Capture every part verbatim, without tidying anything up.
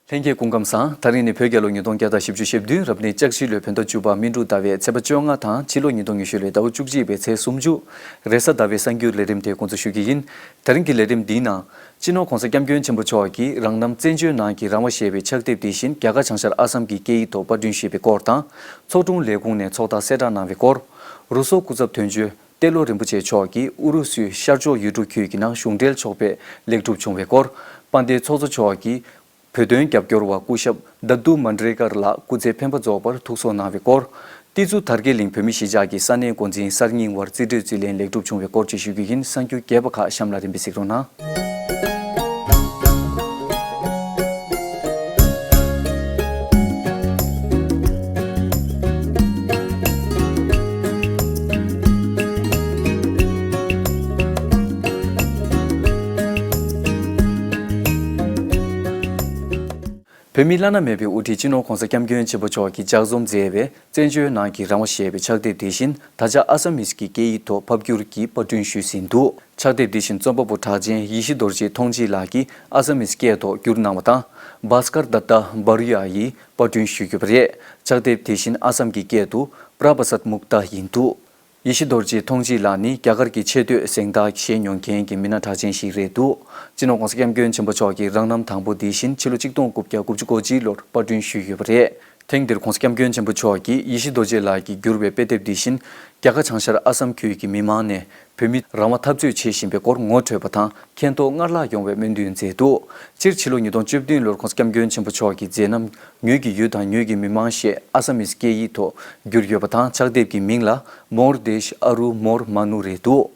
ལྷན་རྒྱས་སྐུ་ཁམས་བཟང་། ད་རིང་ནི་བོད་རྒྱལ་ལོ་ཉིས་སྟོང་བརྒྱ་དང་བཞི་བཅུ་ཞེ་བདུན་རབ་གནས་ལྕགས་བཞི་ལོའི་བོད་ཟླ་བཅུ་པ་སྨིན་དྲུག་ཟླ་བའི་ཚེས་པ་བཅོ་ལྔ་དང་ཕྱི་ལོ་ཉིས་སྟོང་ཉི་ཤུ་ལོའི་ཟླ་བ་བཅུ་གཅིག་པའི་ཚེས་སུམ་ཅུ། རེས་གཟའ་ཟླ་བའི་གསར་འགྱུར་ལས་རིམ་དེ་འགོ་འཛུགས་ཞུ་རྒྱུ་ཡིན། ད་རིང་གི་ལས་རིམ་འདིའི་ནང་། སྤྱི་ནོར་༧གོང་ས་༧སྐྱབས་མགོན་ཆེན་པོ་མཆོག་གིས་རང་རྣམ་བཙན་བྱོལ་ནང་གི་རང་དབང་ཞེས་པའི་ཕྱག་དེབ་དེ་བཞིན་རྒྱ་གར་བྱང་ཤར་ཨ་སམ་གྱི་སྐད་ཡིག་ཐོག་པར་སྐྲུན་ཞུས་པའི་སྐོར་དང་། ཚོགས་དྲུང་ལས་ཁུངས་ནས་ཚོགས་རྟགས་གསལ་བསྒྲགས་གནང་བའི་སྐོར། རུ་སོག་སྐུ་ཚབ་དོན་གཅོད་ཏེ་ལོ་རིན་པོ་ཆེ་མཆོག་གིས་ཨུ་རུ་སུའི་ཤར་ཕྱོགས་ཡུལ་གྲུ་ཁུལ་གྱི་ནང་གཞུང་འབྲེལ་ཚོགས་པའི་ལེགས་གྲུབ་བྱུང་བའི་སྐོར། དཔལ་ལྡན་ཚོགས་གཙོ་མཆོག་གིས་བོད་དོན་རྒྱབ་སྐྱོར་བ་སྐུ་ཞབས་དཱ་དུ་མན་དྲེ་ཀར་ལགས་སྐུ་ཚེ་འཕེན་པ་རྫོགས་པར་ཐུགས་གསོ་གནང་བའི་སྐོར། ཏི་ཛུ་དར་རྒྱས་གླིང་བོད་མི་གཞིས་ཆགས་ཀྱི་ས་གནས་འགོ་འཛིན་གསར་རྙིང་བར་རྩིས་སྤྲོད་རྩིས་ལེན་ལེགས་གྲུབ་བྱུང་བའི་སྐོར་བཅས་ཞུ་རྒྱུ་ཡིན། གསར་འགྱུར་རྒྱས་པ་ཁག་གཤམ་ལ་རིམ་པས་གཟིགས་རོགས་གནང་། བོད་མིའི་བླ་ན་མེད་པའི་དབུ་ཁྲིད་སྤྱི་ནོར་༧གོང་ས་༧སྐྱབས་མགོན་ཆེན་པོ་མཆོག་གིས་ལྗགས་རྩོམ་མཛད་པའི་བཙན་བྱོལ་ནང་གི་རང་དབང་ཞེས་པའི་ཕྱག་དེབ་དེ་བཞིན་ད་ཆ་ཨ་ས་མིས་ཀྱི་སྐད་ཡིག་ཐོག་ཕབ་བསྒྱུར་གྱིས་པར་སྐྲུན་ཞུས་ཟིན་འདུག་ཕྱག་དེབ་དེ་བཞིན་རྩོམ་པ་པོ་གྲགས་ཅན་ཡེ་ཤེས་རྡོ་རྗེ་ཐོང་ཅི་ལགས་ཀྱིས་ཨ་ས་མིས་སྐད་ཐོག་བསྒྱུར་གནང་བ་དང་། བྷ་སྐར་དཏྟ་བྷ་རུ་ཡ་ཡིས་པར་སྐྲུན་ཞུས་ཡོད་པ་རེད། ཕྱག་དེབ་དེ་བཞིན་ཨ་སམ་གྱི་སྐད་དུ་པྲ་བྷ་སད་མུག་ཏཱ་ཡིན་འདུག་ཡེ་ཤེས་རྡོ་རྗེ་ཐོང་ཅི་ལགས་ནི་རྒྱ་གར་གྱི་ཆེ་བསྟོད་གཟེངས་རྟགས་བཞེས་མྱོང་མཁན་གྱི་མི་སྣ་གྲགས་ཅན་ཞིག་རེད་འདུག་སྤྱི་ནོར་༧གོང་ས་༧སྐྱབས་མགོན་ཆེན་པོ་མཆོག་གིས་རང་རྣམ་དང་པོ་དེ་བཞིན་ཕྱི་ལོ་ཆིག་སྟོང་དགུ་བརྒྱ་དགུ་བཅུ་གོ་གཅིག་ལོར་པར་སྐྲུན་ཞུས་ཡོད་པ་རེད། ཐེངས་འདིར་༧གོང་ས་༧སྐྱབས་མགོན་ཆེན་པོ་མཆོག་གིས་ཡེ་ཤེས་རྡོ་རྗེ་ལགས་ཀྱིས་བསྒྱུར་བའི་དཔེ་དེབ་འདི་བཞིན་རྒྱ་གར་བྱང་ཤར་ཨ་སམ་ཁུལ་གྱི་མི་མང་ནས་བོད་མི་རང་དབང་འཐབ་རྩོད་བྱེད་བཞིན་པའི་སྐོར་ངོ་འཕྲོད་པ་དང་མཁྱེན་རྟོགས་སྔར་ལྷག་ཡོང་བའི་སྨོན་འདུན་མཛད་འདུག་སྤྱིར་ཕྱི་ལོ་ཉིས་སྟོང་བཅུ་བདུན་ལོར་༧གོང་ས་༧སྐྱབས་མགོན་ཆེན་པོ་མཆོག་གི་མཛད་རྣམ་ངོས་ཀྱི་ཡུལ་དང་ངོས་ཀྱི་མི་མང་ཞེས་ཨ་སམ་མིས་སྐད་ཡིག་ཐོག་བསྒྱུར་ཡོད་པ་དང་། ཕྱག་དེབ་ཀྱི་མིང་ལ་མོར་དེཤ་ཨ་རུ་མོར་མ་ནུ་རེད་འདུག་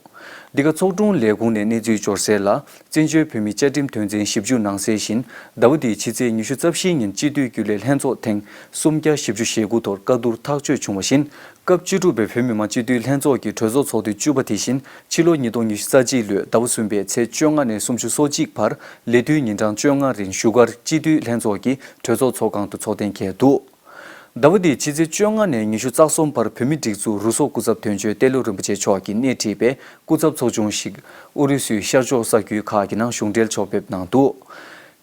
འདི་ག་ཚོགས་དྲུང་ལས་ཁུངས་ནས་གནས་ཚུལ་འབྱོར་གསལ་ལ། བཙན་བྱོལ་བོད་མིའི་བཅའ་ཁྲིམས་དོན་ཚན་བཞི་བཅུ་ནང་གསལ་བཞིན་ཟླ་བ་འདིའི་ཕྱི་ཚེས་ཉི་ཤུ་རྩ་བཞིའི་ཉིན་སྤྱི་འཐུས་རྒྱུན་ལས་ལྷན་ཚོགས་ཐེངས་སུམ་བརྒྱ་བཞི་བཅུ་ཞེ་དགུ་ཐོག་བཀའ་བསྡུར་ཐག་གཅོད་བྱུང་བ་བཞིན། སྐབས་བཅུ་དྲུག་པའི་བོད་མི་མང་སྤྱི་འཐུས་ལྷན་ཚོགས་ཀྱི་གྲོས་ཚོགས་ཚོགས་དུས་བཅུ་པ་དེ་བཞིན་ཕྱི་ལོ་ཉིས་སྟོང་ཉི་ཤུ་རྩ་གཅིག་ལོའི་ཟླ་བ་གསུམ་པའི་ཚེས་བཅོ་ལྔ་ནས་སུམ་ཅུ་སོ་གཅིག་བར་ལས་དུས་ཉིན་གྲངས་བཅོ་ལྔ་རིང་བཞུགས་སྒར་སྤྱི་འཐུས་ལྷན་ཚོགས་ཀྱི་གྲོས་ཚོགས་ཚོགས་ཁང་དུ་ཚོགས་གཏན་འཁེལ་འདུག་ཟླ་བ་འདིའི་ཕྱི་ཚེས་བཅོ་ལྔ་ནས་ཉི་ཤུ་རྩ་གསུམ་བར་བོད་མིའི་སྒྲིག་འཛུགས་རུ་སོག་སྐུ་ཚབ་དོན་གཅོད་ཏེ་ལོ་རིན་པོ་ཆེ་མཆོག་གིས་སྣེ་ཁྲིད་པའི་སྐུ་ཚབ་ཚོགས་ཆུང་ཞིག་ཨུ་རུ་སུའི་ཤར་ཕྱོགས་ས་ཁུལ་ཁག་གི་ནང་གཞུང་འབྲེལ་ཕྱོགས་ཕེབས་གནང་འདུག་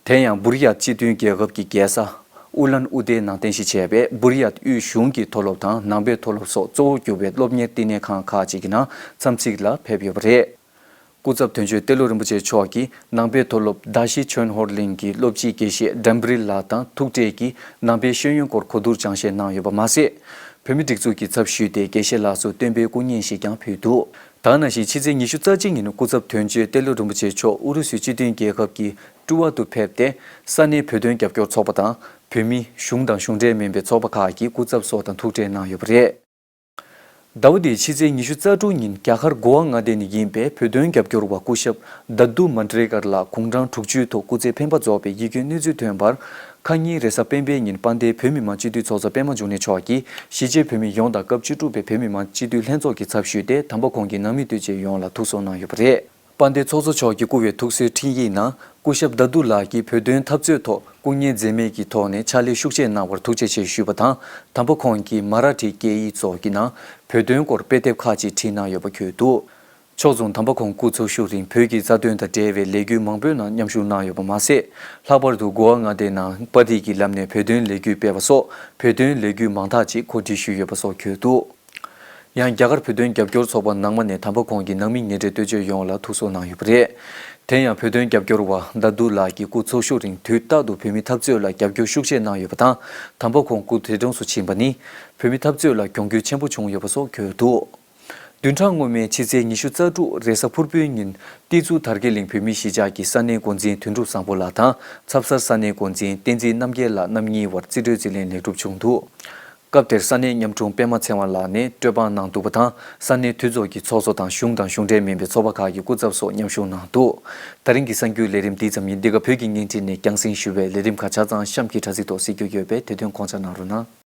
དེ་ཡང་བུ་རི་ཡ་སྤྱི་མཐུན་རྒྱལ་ཁབ་ཀྱི་རྒྱལ་ས་ཨུ་ལན་ཨུ་དེའི་ནང་རྟེན་གཞི་བྱས་པའི་བུ་རི་ཡ་དབུས་གཞུང་གི་མཐོ་སློབ་དང་ནང་པའི་མཐོ་སློབ་སོགས་གཙོ་བོ་གྱུར་པའི་སློབ་གཉེར་བསྟི་གནས་ཁང་ཁག་ཅིག་གི་ནང་འཚམས་གཟིགས་ལ་ཕེབས་ཡོད་པ་རེད། སྐུ་ཚབ་དོན་གཅོད་ཏེ་ལོ་རིན་པོ་ཆེ་མཆོག་གིས་ནང་པའི་མཐོ་སློབ་དཱ་ཤི་ཆོན་ཧོར་གླིང་གི་སློབ་སྤྱི་དགེ་བཤེས་ཌམ་བི་རིལ་ལགས་དང་ཐུག་འཕྲད་ཀྱིས་ནང་པའི་ཤེས་ཡོན་སྐོར་གོ་བསྡུར་སྦྱང་བཤད་གནང་ཡོད་པ་མ་ཟད། བོད་མིའི་སྒྲིག་འཛུགས་ཀྱི་ཚབ་ཞུས་ཏེ་དགེ་བཤེས་ལགས་སུ་སྟོན་པའི་སྐུ་བརྙན་ཞིག་ཀྱང་ཕུལ་འདུག་ད་ག་ནང་བཞིན་ཕྱི་ཚེས་ཉི་ཤུ་རྩ་གཅིག་ཉིན་སྐུ་ཚབ་དོན་གཅོད་ཏེ་ལོ་རིན་པོ་ཆེ་མཆོག་ཨུ་རུ་སུའི་སྤྱི་མཐུན་རྒྱལ་ཁབ་ཀྱི་ཀྲུ་ཝ་དུ་ཕེབས་ཏེ། ས་གནས་བོད་དོན་རྒྱབ་སྐྱོར་ཚོགས་པ་དང་། བོད་མི་གཞུང་དང་གཞུང་འབྲེལ་མིན་པའི་ཚོགས་པ་ཁག་གི་སྐུ་ཚབ་སོགས་དང་ཐུག་འཕྲད་གནང་ཡོད་པ་རེད། ཟླ་བ་འདིའི་ཕྱི་ཚེས་ཉི་ཤུ་རྩ་དྲུག་ཉིན་རྒྱ་གར་གོ་བ་མངའ་སྡེ་ནས་ཡིན་པའི་བོད་དོན་རྒྱབ་སྐྱོར་བ་སྐུ་ཞབས་དཱ་དུ་མན་དྲེ་ཀར་ལགས་དགུང་གྲངས་དྲུག་ཅུའི་ཐོག་སྐུ་ཚེ་འཕེན་པ་རྫོགས་པའི་ཡིད་སྐྱོའི་གནས་ཚུལ་ཐོན་པར། ཁ་ཉིན་རེས་གཟའ་སྤེན་པའི་ཉིན་དཔལ་ལྡན་བོད་མི་མང་སྤྱི་འཐུས་ཚོགས་གཙོ་པད་མ་འབྱུང་གནས་མཆོག་གིས་གཞིས་བྱེས་བོད་མི་ཡོངས་དང་སྐབས་བཅུ་དྲུག་པའི་བོད་མི་མང་སྤྱི་འཐུས་ལྷན་ཚོགས་ཀྱི་ཚབ་ཞུས་ཏེ། དམ་པ་ཁོང་གི་ནང་མི་ལྟོས་བཅས་ཡོངས་ལ་ཐུགས་གསོ་གནང་ཡོད་པ་རེད། དཔལ་ལྡན་ཚོགས་གཙོ་མཆོག་གིས་བསྐུར་བའི་ཐུགས་གསོའི་འཕྲིན་ཡིག་ནང་སྐུ་ཞབས་དཱ་དུ་ལགས་ཀྱིས་བོད་དོན་འཐབ་རྩོད་ཐོག་སྐུ་ངལ་འཛེམས་མེད་ཀྱི་ཐོག་ནས་ཕྱག་ལས་ཤུགས་ཆེ་གནང་བར་ཐུགས་རྗེ་ཆེ་ཞུས་པ་དང་། དམ་པ་ཁོང་གིས་མ་ར་ཐི་སྐད་ཡིག་སོགས་ཀྱི་ནང་བོད་དོན་སྐོར་དཔེ་དེབ་ཁག་ཅིག་བྲིས་གནང་ཡོད་པ་འཁོད་འདུག་ཕྱོགས་མཚུངས་དམ་པ་ཁོང་སྐུ་འཚོ་བཞུགས་རིང་བོད་ཀྱི་རྩ་དོན་དང་འབྲེལ་བའི་ལས་འགུལ་མང་པོའི་ནང་མཉམ་ཞུགས་གནང་ཡོད་པ་མ་ཟད། ལྷག་པར་དུ་གོ་བ་མངའ་སྡེའི་ནང་པར་ཊི་གི་ལམ་ནས་བོད་དོན་ལས་འགུལ་སྤེལ་བ་སོགས་བོད་དོན་ལས་འགུལ་མང་དག་ཅིག་གོ་སྒྲིག་ཞུས་ཡོད་པ་སོགས་འཁོད་འདུག་ཡང་རྒྱ་གར་བོད་དོན་རྒྱབ་སྐྱོར་ཚོགས་པ་ནང་མ་ནས་དམ་པ་ཁོང་གི་ནང་མི་ཉེ་འབྲེལ་ལྟོས་བཅས་ཡོངས་ལ་ཐུགས་གསོ་གནང་ཡོད་པ་རེད། དེ་ཡང་བོད་དོན་རྒྱབ་སྐྱོར་བ་དཱ་དུ་ལགས་ཀྱི་སྐུ་འཚོ་བཞུགས་རིང་དུས་རྟག་ཏུ་བོད་མིའི་འཐབ་རྩོད་ལ་རྒྱབ་སྐྱོར་ཤུགས་ཆེ་གནང་ཡོད་པ་དང་། དམ་པ་ཁོང་སྐུ་འདས་གྲོངས་སུ་ཕྱིན་པ་ནི་བོད་མིའི་འཐབ་རྩོད་ལ་གྱོང་གུད་ཆེན་པོ་བྱུང་ཡོད་པ་སོགས་འཁོད་འདུག་བདུན་ཕྲག་སྔོན་མའི་ཕྱི་ཚེས་ཉི་ཤུ་རྩ་དྲུག་རེས་གཟའ་ཕུར་བུའི་ཉིན་ཏི་ཛུ་དར་རྒྱས་གླིང་བོད་མིའི་གཞིས་ཆགས་ཀྱི་ས་གནས་འགོ་འཛིན་དོན་གྲུབ་བཟང་པོ་ལགས་དང་ཚབ་གསར་ས་གནས་འགོ་འཛིན་བསྟན་འཛིན་རྣམ་རྒྱལ་ལགས་རྣམ་གཉིས་བར་རྩིས་སྤྲོད་རྩིས་ལེན་ལེགས་གྲུབ་བྱུང་འདུག་སྐབས་དེར་ས་གནས་ཉམ་ཆུང་པད་མ་ཚེ་དབང་ལགས་ནས་སྤྲོད་དཔང་གནང་འདུག་པ་དང་། ས་གནས་འཐུས་ཚོགས་ཀྱི་ཚོགས་གཙོ་དང་གཞུང་དང་གཞུང་འབྲེལ་མིན་པའི་ཚོགས་པ་ཁག་གི་སྐུ་ཚབ་སོགས་མཉམ་ཞུགས་གནང་འདུག་ད་རིང་གི་གསར་འགྱུར་ལས་རིམ་འདི་ཙམ་ཡིན། འདི་ག་བོད་ཀྱི་བརྙན་འཕྲིན་ནས་རྒྱང་སྲིང་ཞུ་བའི་ལས་རིམ་ཁག་ཆ་ཚང་གཤམ་གྱི་དྲ་ཚིགས་ཐོག་གཟིགས་རྒྱུ་ཡོད་པས་དེ་དོན་དགོངས་འཇགས་གནང་རོགས་གནང་།